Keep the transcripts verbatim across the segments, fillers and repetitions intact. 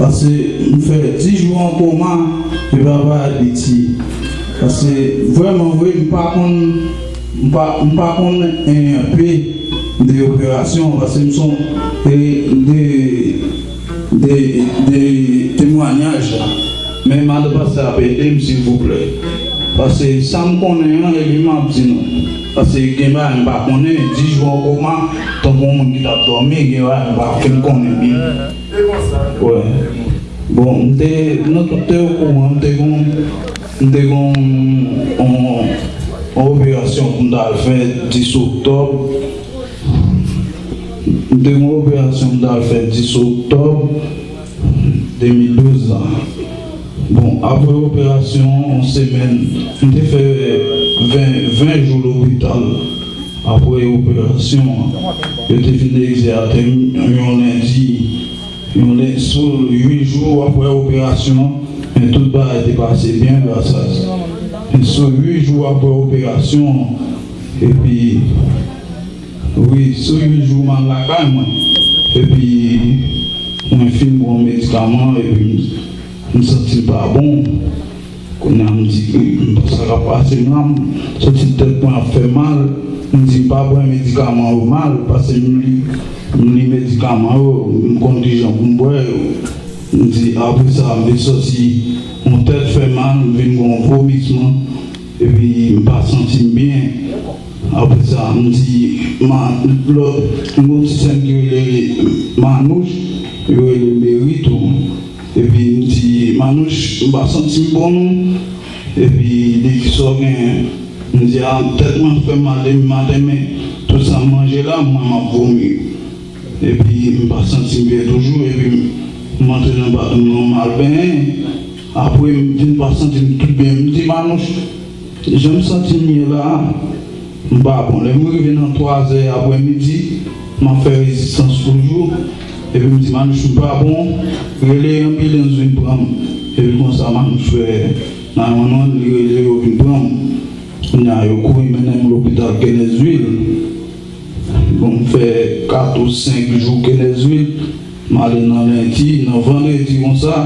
Paske m fè dis jou an koma, epi apa piti. Paske vrèman vre, m pa konn, m pa, m pa konn enpe de operasyon, paske m son e de, de, de temwanyaj la. Men madan pastè ap ede m, silvouplè. Paske sa m konnen an, e li m ap di nou. Paske gen bagay m pa konnen, dis jou an koma, tankou yon moun ki t ap dòmi, gen bagay m pa fin konnen byen. Wè. Bon, m te, nou tout te okouran, m te gon, m te gon yon, yon operasyon pou m t al fè dis oktòb. M te gon operasyon m t al fè dis oktòb de mil douz la. Bon, apre operasyon, yon semèn, m te fè ven, ven jou lopital. Apre operasyon an, yo te fin egzeyate m yon lendi. Yon lendi, sou uit jou apre operasyon an, men tout bagay te pase byen, gras a Dye. Men sou uit jou apre operasyon an, epi, wi, sou uit jou m al lakay mwen. Epi, mwen fin pran medikaman, epi m, m santi l pa bon. Kounye a m di, m, sa k ap pase m la, m santi tèt mwen ap fè mal. M di, m pa bwè medikaman yo mal, paske m li, m li medikaman yo, m konn kijan pou m bwè yo. M di, apre sa, m vin sòti, yon tèt fè mal, m vin gen yon vomisman, epi m pa santi m byen. Apre sa, m di, ma, lòt, yon ti sè m ki rele Manouch, yo rele Meri tou. Epi m di, Manouch, m pa santi m bon non. Epi li di, sa w genyen? M di, a, tèt mwen ap fè m mal depi maten, men tout sa m manje la, mwen m ap vomi. Epi m pa santi m byen toujou, epi m, m antre nan batèm nan, m al benyen. Apre m vin pa santi m tout byen. M di, Manouch, jan m santi m ye la, m pa bon. Lè m rive nan twazè aprèmidi, m ap fè rezistans toujou. Epi m di, Manouch, m pa bon, rele anbilans vin pran m. Epi konsa, Manouch fè nine one one, li rele yo vin pran m. Kounye a, yo kouri mennen m lopital Kenèzwil. Bon, m fè kat ou senk jou Kenèzwil. M ale nan lendi, nan vandredi konsa.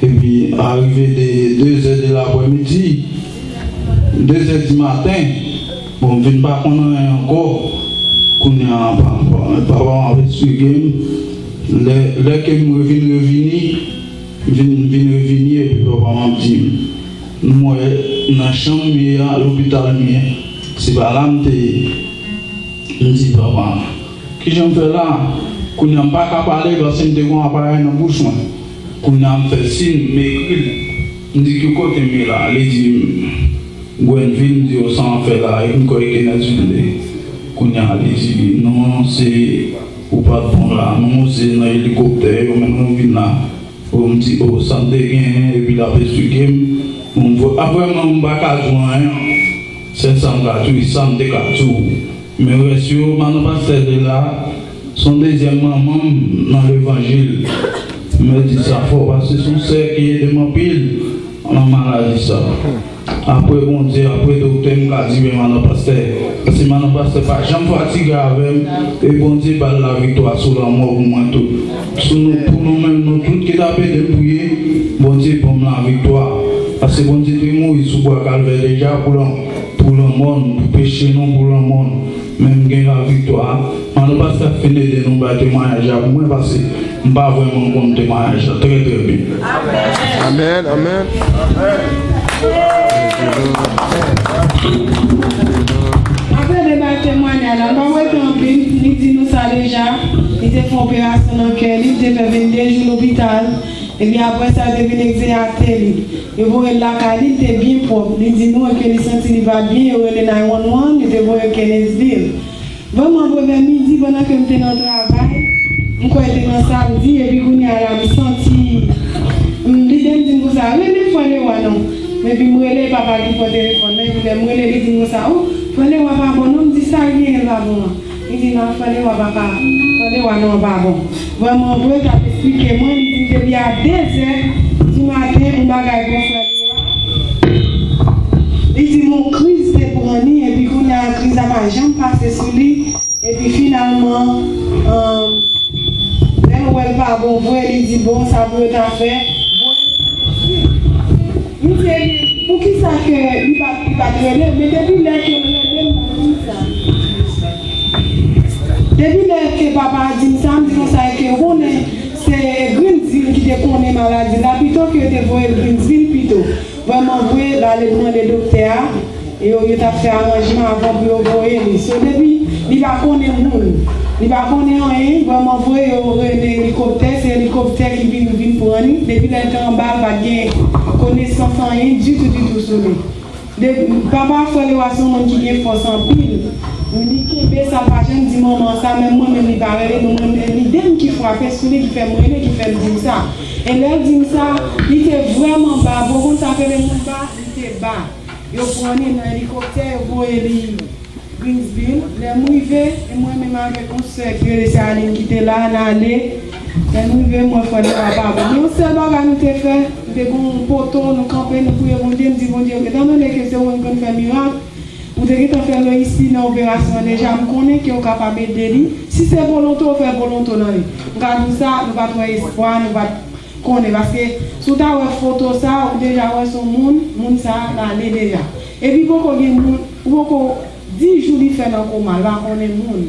Epi, arive de, de zè de laprèmidi, de zè di maten, bon, m vin pa konn anyen ankò. Kounye a, pa, pa, papa m ap eksplike m. Lè, lè ke m vin revini, m vin, m vin revini, epi papa m ap di m, m wè nan chanm m ye a, lopital m ye, se pa la m te ye. M di, papa, kijan m fè la? Kounye a, m pa ka pale paske m te gen yon aparèy nan bouch mwen. Kounye a, m fè siy, m ekri l. M di, ki kote m ye la? Li di m, Gwenville. M di, o, sa w ap fè la? Epi m kwè e Kenèzwil li ye. Kounye a, li di, non, se, ou pa t bon la, non, se nan elikoptè yo mennen w vin la. Bon, m di, o, sa m te genyen, epi l ap esplike m. Bon, m vre-, a, vrèman, m pa ka di w anyen. Sèl sa m ka di w, e sa m te ka di w. Men rès yo, madan pastè te la, se yon dezyèm manman m nan levanjil. M mèt di sa fò, paske se yon sè ki ede m anpil nan maladi sa. Apre Bondye, apre doktè, m ka di men madan pastè. Paske madan pastè pa janm fatige avè m. E Bondye ba l laviktwa sou lanmò pou mwen tou. Sou nou, pou nou menm, nou tout ki t ap ede m priye, Bondye ban m laviktwa. Paske Bondye te mouri sou bwa Kalvè deja pou lan-, pou lanmò n, pou peche nou, pou lanmò n. Men m gen laviktwa. Madan pastè ap fin ede nou bay temwayaj la pou mwen, paske m pa vrèman konn temwayaj la trè, trè byen. Amèn, amèn. Apre de bay temwayaj la, m pa rete anpil, li di nou sa deja, li te fè operasyon nan kè li, li te fè vennde jou lopital, epi apre sa, yo te vin egzeyate li. Yo voye l lakay li, li te byen pwòp. Li di nou ke li santi li pa t byen, yo rele nine one one, yo te voye l Kenesville. Vrèman, vre vè midi, pandan ke m te nan travay, m kwè te nan samdi, epi kounye a la, m santi, m, lide m di m konsa, rele Frè Lewa non. Epi m rele papa ki pran telefòn nan, epi lè m rele, li di m konsa, o, Frè Lewa pa bon non, m di sa l genyen l pa bon an. Li di non, Frè Lewa pa ka, Frè Lewa non an pa bon. Vrèman vre, t ap esplike mwen, li di depi a de zè di maten, yon bagay pran Frè Lewa. Li di m yon kriz te pran li, epi kounye a kriz la pa janm pase sou li, epi finalman, um, lè l wè l pa Bon, vre, li di, bon, sa pou yo ta fè. Bon, m di, poukisa ke li pa, li pa t rele? Men depi lè ke m rele, m di sa. Depi lè ke papa a di m sa, m di konsa, ke w konnen, se Greensville ki te konnen maladi la, pito ke yo te voye l Greensville pito. Vrèman vre, l ale mande doktè a, yo, yo t ap fè aranjman avan pou yo voye li. So, depi li pa konnen moun, li pa konnen anyen, vrèman vre, yo rele elikoptè, se elikoptè ki vin, vin pran li. Depi lè l te anba, l pa t gen konesans anyen ditou, ditou sou li. De, papa Frè Lewa se yon moun ki gen fòs anpil. Li kenbe sa, l pa janm di manman sa, menm mwen menm li pa rele nou, mwen menm li de m ki frape sou li, ki fè m rele, ki fè l di m sa. E lè l di m sa, li te vrèman ba, bon, konn sa k rele moun ba, li te ba. Yo pran li nan elikoptè, yo voye li Greensville. Lè m rive, e mwen menm avèk yon sè ki rele Sè Aline ki te la, n ale. Lè m rive, m wè Frè Lewa pa bon. Men yon sèl bagay nou te fè, nou te gen yon poto, nou kanpe, nou priye Bondye, m di Bondye, etandone ke se ou menm ki konn fè mirak, ou te gentan fè Loisi nan operasyon an deja, m konnen ke ou kapab ede li. Si se volonte w, fè volonte w nan li. M ka di w sa, nou pa t wè espwa, nou pa t konnen, paske si w ta wè foto sa, ou deja wè se yon moun, moun sa l ale deja. Epi poko gen moun, ou poko di jou li fè nan koma, l pa konnen moun.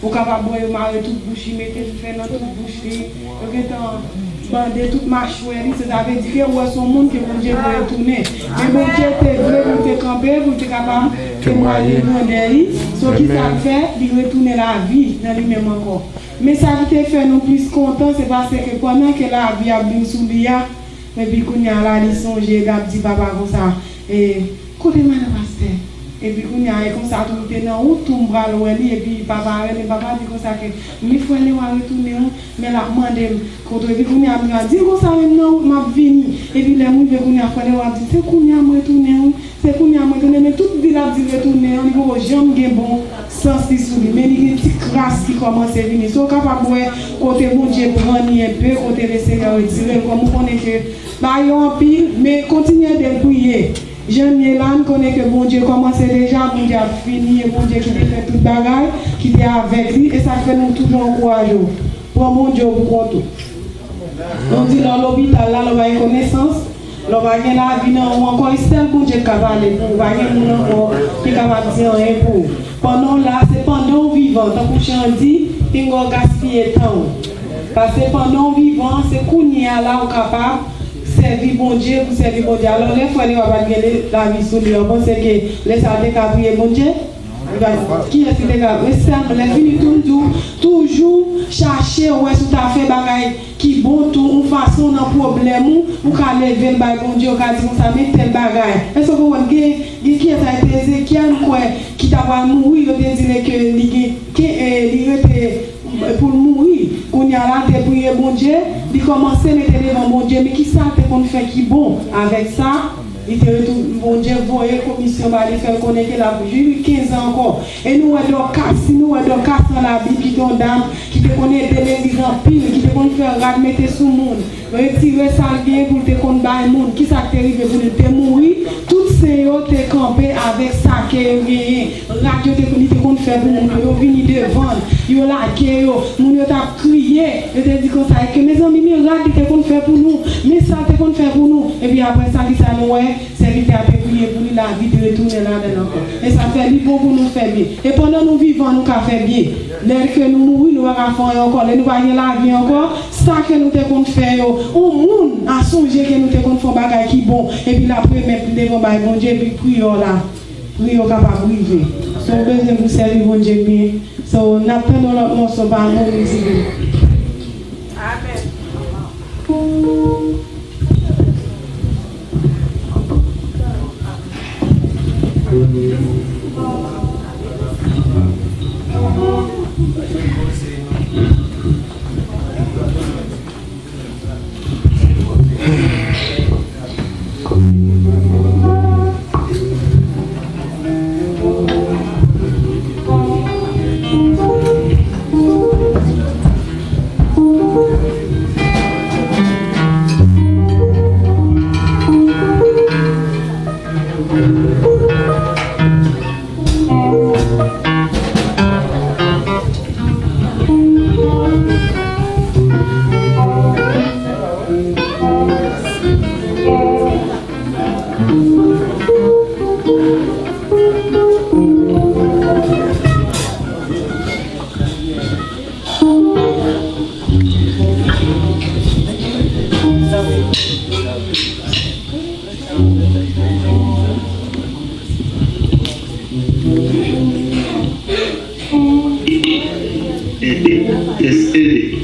Ou kapab wè yo mare tout bouch li, mete dife nan tout bouch li, yo gentan bande tout machwè li, se sa vle di ke ou wè se yon moun ke Bondye voye tounen. Men Bondye te vle pou l te kanpe, pou l te kapab temwaye grandè li. So kisa l fè? Li retounen lavi nan li menm ankò. Men sa ki te fè nou plis kontan, se paske pandan ke lavi ap vin sou li a, epi kounye a la, li sonje, l ap di papa konsa, e, kote madan pastè? Epi kounye a, e konsa tou, m te nan wout tou, m pral wè li, epi papa rele, papa di konsa ke, men frè Lewa retounen wi, men l ap mande m kote w, epi kounye a, m di l konsa, men m nan wout, m ap vini. Epi lè m rive kounye a, frè Lewa ap di, se kounye a m retounen wi. Se kounye a mwen tounen, men tout vi l ap di retounen an, li poko janm gen bon sans li sou li. Men li gen ti kras ki kòmanse vini. So, w kapab wè kote Bondye pran li enpe, kote Leseyè retire l. Kòm ou konnen ke bagay yo anpil, men kontinye ede l priye. Jan n ye la, n konnen ke Bondye kòmanse deja, Bondye ap fini, e Bondye ki te fè tout bagay, ki te avèk li, e sa k fè nou toujou ankouraje w. Pran Bondye w pou kont ou. Nou di lè w lopital la, lè w pa gen konesans, lè w pa gen lavi nan ou ankò, e sèl Bondye k ka pale pou ou. Pa gen moun ankò ki kapab di anyen pou ou. Pandan w la, se pandan w vivan, tankou chan an di, pinga w gaspiye tan w. Paske pandan w vivan, se kounye a la ou kapab sèvi Bondye, pou sèvi Bondye. Alò, lè frè Lewa pa t gen le-, lavi sou li, w panse ke lè sa a l te ka priye Bondye? Kiyès ki te ka, men sèlman lè fini tou, m di w, toujou chache wè si w ta fè bagay ki bon tou, yon fason nan pwoblèm ou, ou ka leve l bay Bondye, ou ka di konsa, men tèl bagay. Èske w konprann? Gen, gen kiyès sa te Ezekyèl, m kwè, ki ta pral mouri, yo te di l ke li gen, ke, eh, li rete, eh, pou l mouri. Kounye a la, l te priye Bondye, li kòmanse mete devan Bondye, men kisa l te konn fè ki bon avèk sa? Li te retounen, Bondye voye komisyon ba li, fè l konnen ke l ap viv kenz an ankò. E nou wè Dòkas, si nou wè Dòkas nan Labib, ki te yon dam ki te konn ede legliz anpil, ki te konn fè rad mete sou moun, retire sa l genyen pou l te konn bay moun. Kisa k te rive pou li? Li te mouri, tout sen yo te kanpe avèk sa ke yo genyen. Rad yo te, li te konn fè pou moun yo, yo vini devan l, yo lage yo, moun yo t ap kriye, yo te di konsa, ke mezanmi, men rad li te konn fè pou nou, men sa l te konn fè pou nou. Epi apre sa, kisa nou wè? Sèvitè a te priye pou li, lavi te retounen ladan l ankò. E sa fè li bon pou nou fè byen. E pandan nou vivan, nou ka fè byen. Lè ke nou mouri, nou pa ka fè anyen ankò. Lè nou pa gen lavi ankò, sa ke nou te konn fè yo, yon moun a sonje ke nou te konn fè yon bagay ki bon, epi l ap remèt li devan bay Bondye, epi priyè w la, priyè w kapab rive. So, w bezwen pou sèvi Bondye byen. So, n ap tande yon lòt mòso pa Moris Vini. Amèn. Ede. Tès ede.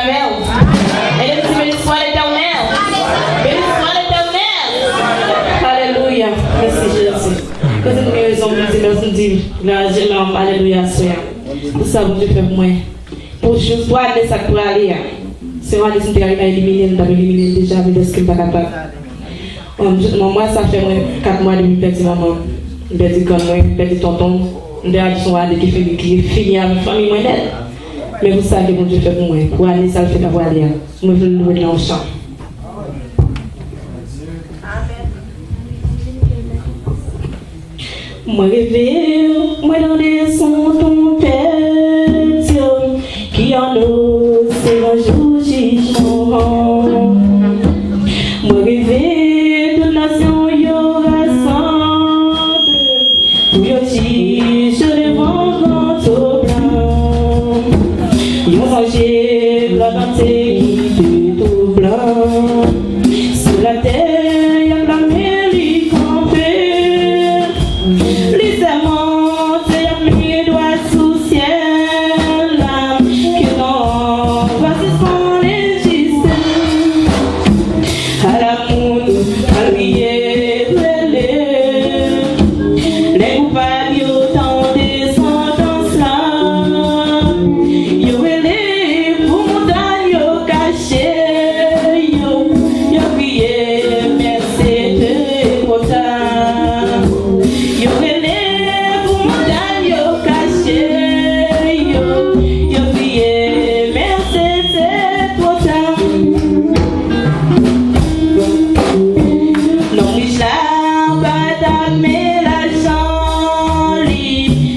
Letènèl. Alelouya. Mèsi, Jezi. Kote nou gen rezon pou di mèsi, nou di, alelouya, sou ya. Pou sa Bondye fè pou mwen. Pou jous, pou ane sa k prale a. Se yon ane si m te ka elimine l, m t ap elimine l deja, men dèske m pa kapab. Bon, mwa sa fè mwen kat mwa depi m pèdi manman m. M pèdi grann mwen, m pèdi tonton m. M te ka di se yon ane ki fini, ki fini avèk fanmi mwen nèt. Men pou sa ke Bondye fè pou mwen, pou ane sa l fè k ap prale a, mwen vle louwe l nan yon chan. Mwen reve, mwen tande son twonpèt yo ki anonse gran jou jijman an. Mwen reve, tout nasyon yo rasanble pou yo jije devan gran to blan. Yon sonje gran tante ki te tou blan. Sou latè, y ap klame li kanpe. Li sèmante, y ap met dwèt sou syèl la. Ke non va sispann egziste. Ala moun al kriye rele. Lè koupab yo tande santans la, yo rele pou montay yo kache yo, yo kriye, men se te twò ta. Yo rele pou montay yo kache yo, yo kriye, men se te twò ta. Non rich la pa t ap men lajan li,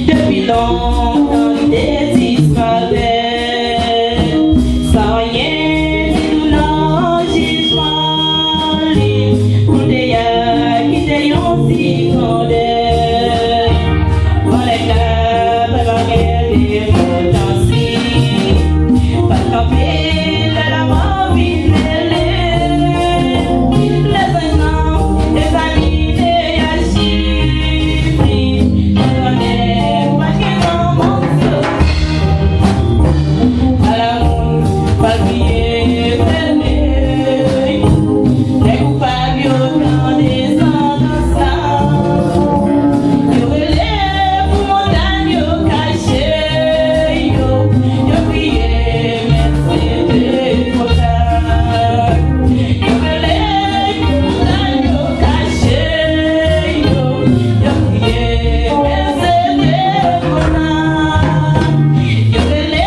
depi lontan li te disparèt. San anyen di nou nan jijman li, kote y a kite yon ti grandè. Vòlè k ap bagay de potansi, pa t kanpe lè lanmò vin rele. Lè zanj lan egzamine achiv li, yo konnen pa t gen manman sou. Ala moun pa t bliye rele. Lè koupab yo tande santans la, yo rele pou montay yo kache yo, yo kriye, men se te twò ta. Yo rele pou montay yo kache yo, yo kriye, men se te twò ta. Yo rele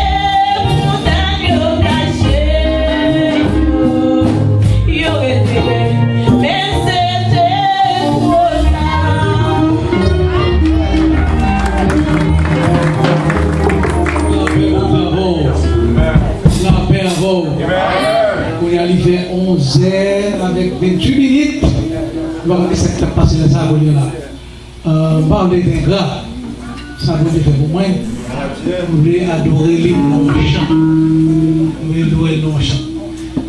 pou montay yo kache yo, yo rele, men se te twò ta. Lapè avè w. Lapè avè w. Kounye a li fè onzè avèk venntuit minit. Nou pa konn sa k t ap pase lè sa a kounye a la. Euh, m pa vle engra. Sa Bondye fè pou mwen, m vle adore li nan yon chan. M vle louwe l nan yon chan.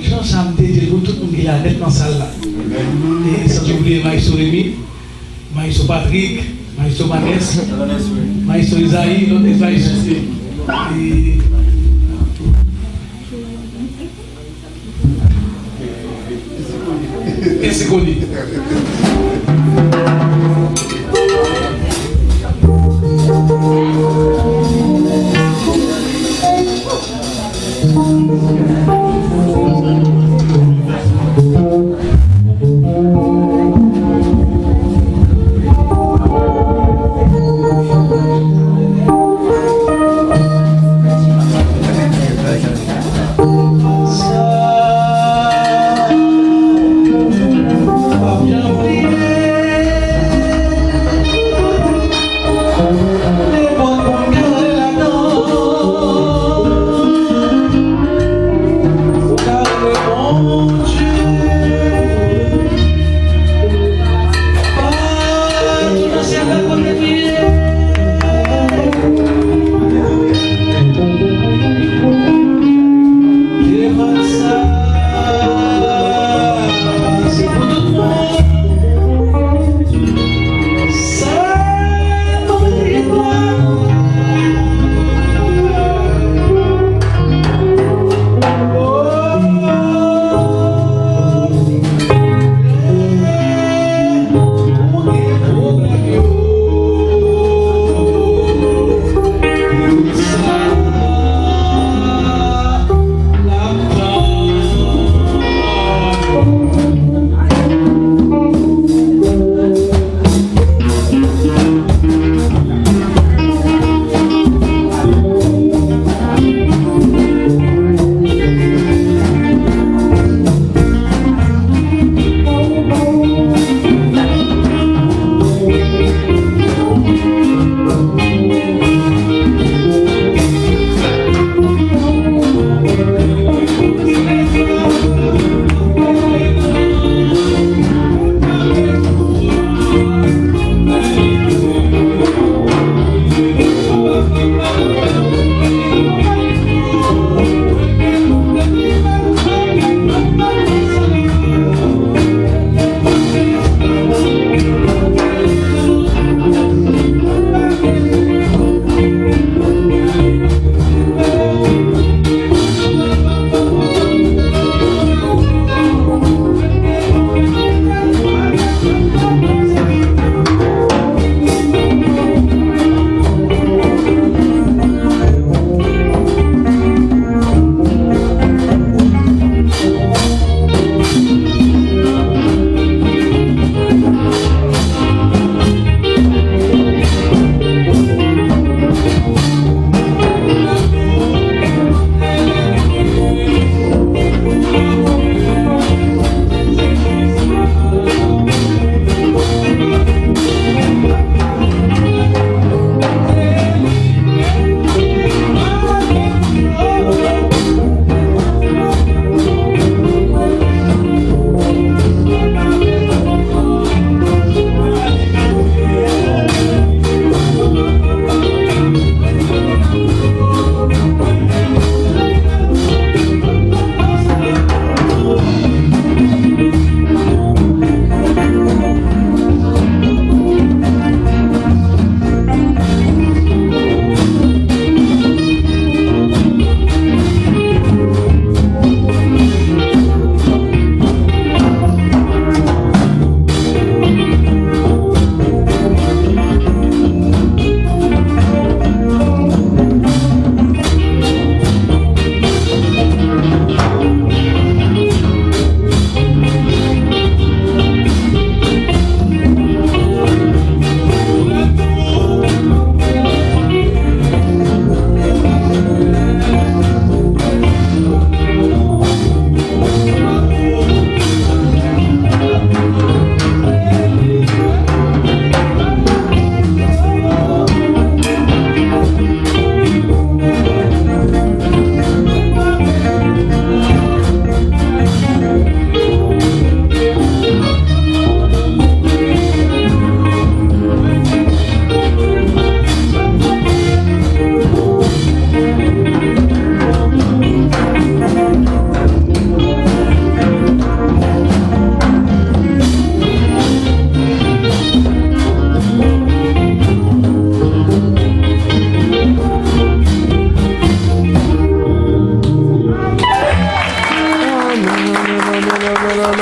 Chan sa, m dedye l pou tout moun ki la nèt nan sal la. E san oubliye Maestro Remy, Maestro Patrick, Maestro Manes, Maestro Isaï, lòt Maestro. E Esi koni.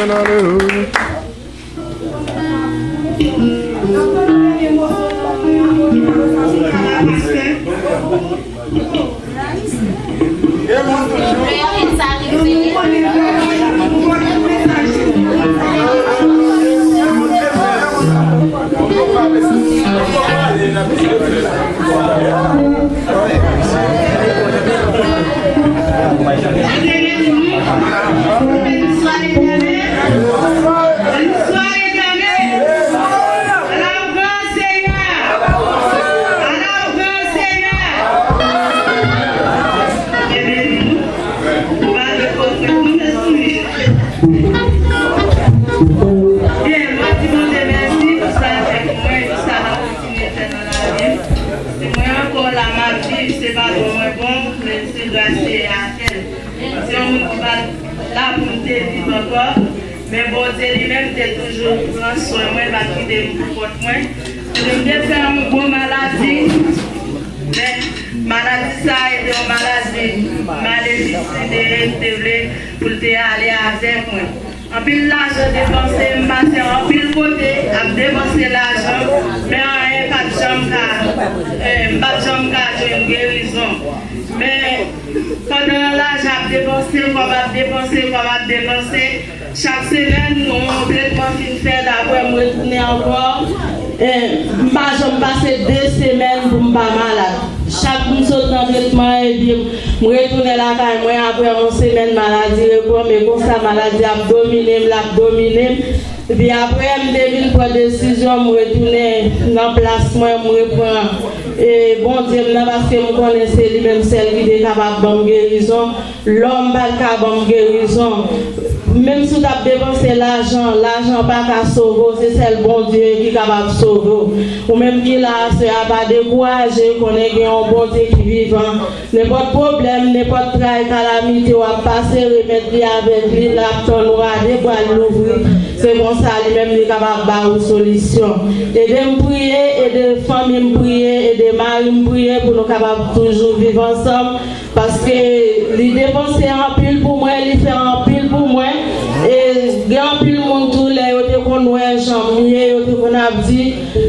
Alelouya. Byen, mwen di Bondye mèsi pou sa l fè pou mwen, pou sa l ap kontinye fè nan lavi m. Si mwen ankò la, m ap viv, se pa bon mwen bon, men se gras li atè l. Se yon moun ki pa t la pou m te viv ankò, men Bondye li menm te toujou pran swen mwen, pa t kite m pou kont mwen. Kote m te fè yon gwo maladi, men maladi sa a te yon maladi malefis li te ye, li te vle pou l te ale avèk mwen. Anpil lajan depanse, m pase anpil kote ap depanse lajan, men anyen pa t janm ka, eh, m pa t janm ka jwenn gerizon. Men pandan lajan ap depanse, kòb ap depanse, kòb ap depanse, chak semèn yon tretman fin fèt, apre m retounen ankò. Eh, m pa janm pase de semèn pou m pa malad. Chak m sot nan tretman, epi m retounen lakay mwen, apre yon semèn maladi reprann m, e konsa maladi ap domine m, l ap domine m. Epi apre, m te vin pran desizyon, m retounen nan plas mwen, m repran, e, Bondye m nan, paske m konnen se li menm sèl ki te kapab ban m gerizon. Lòm pa t ka ban m gerizon. Menm si w t ap depanse lajan, lajan pa ka sove w, se sèl Bondye ki kapab sove w. Ou menm ki la aswè a, pa dekouraje, konnen gen yon Bondye ki vivan. Nenpòt pwoblèm, nenpòt tray, kalamite w ap pase, remèt li avèk li, l ap tann ou a de bra l louvri. Se konsa li menm li kapab ba ou solisyon. Ede m priye, ede fanmi m priye, ede mari m priye pou nou kapab toujou viv ansanm. Paske li depanse anpil pou mwen, li fè anpil pou mwen. E gen anpil moun tou, lè yo te konn wè jan m ye, yo te konn ap di,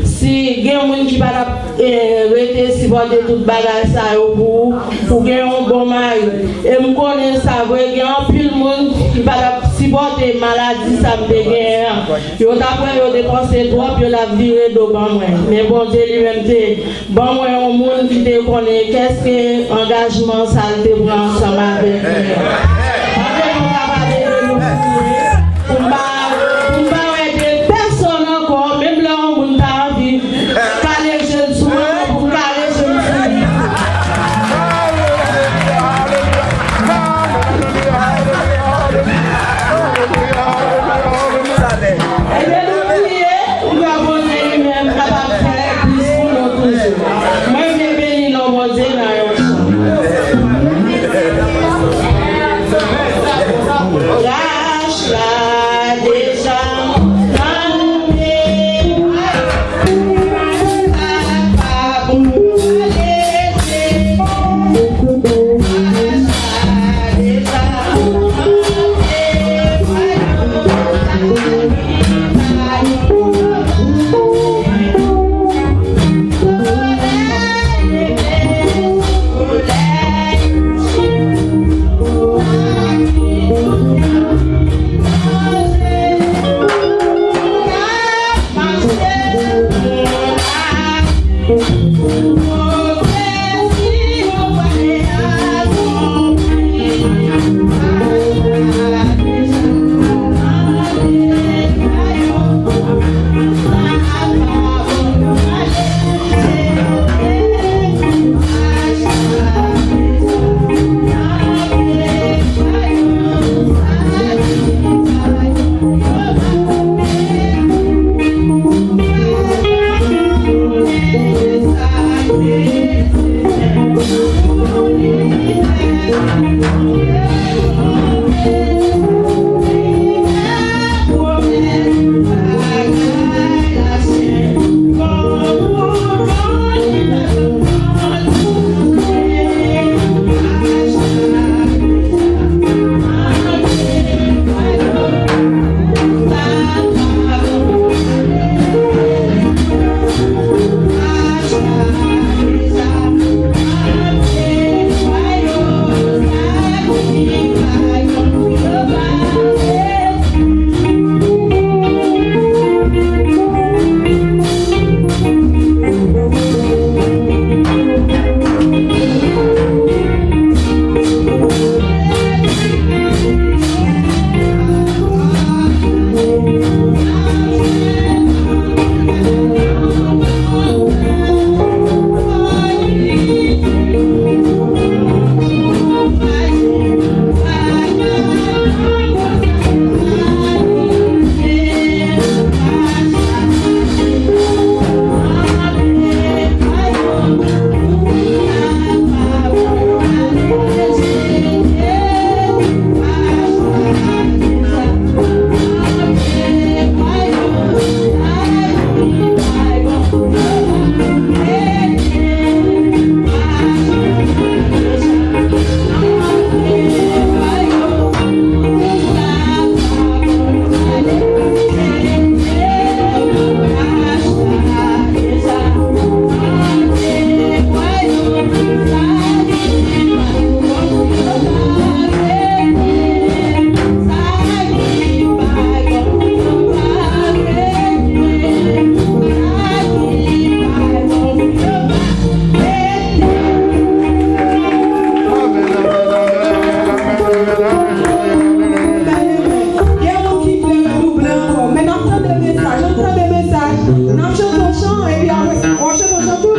si gen moun ki pa t ap, e, rete sipòte tout bagay sa yo pou ou, ou gen yon bon mari. E m konnen sa vre, gen anpil moun ki pa t ap sipòte maladi sa m te genyen an. Yo t ap wè yo depanse twòp, yo t ap vire do ban mwen. Men Bondye li menm te ban mwen yon moun ki te konnen kèske angajman sa l te pran ansanm avèk mwen. Antre nou kapab ede nou priye. Pou m pa, pou m pa wè de pèsòn ankò, menm lè yon moun ta anvi kale je l sou mwen, pou m kale je m sou li. Ebyen, nou priye. Ou kwè Bondye li menm kapab fè plis pou nou toujou. Mwen vle beni non Bondye nan yon chan.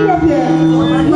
Jean-Pierre.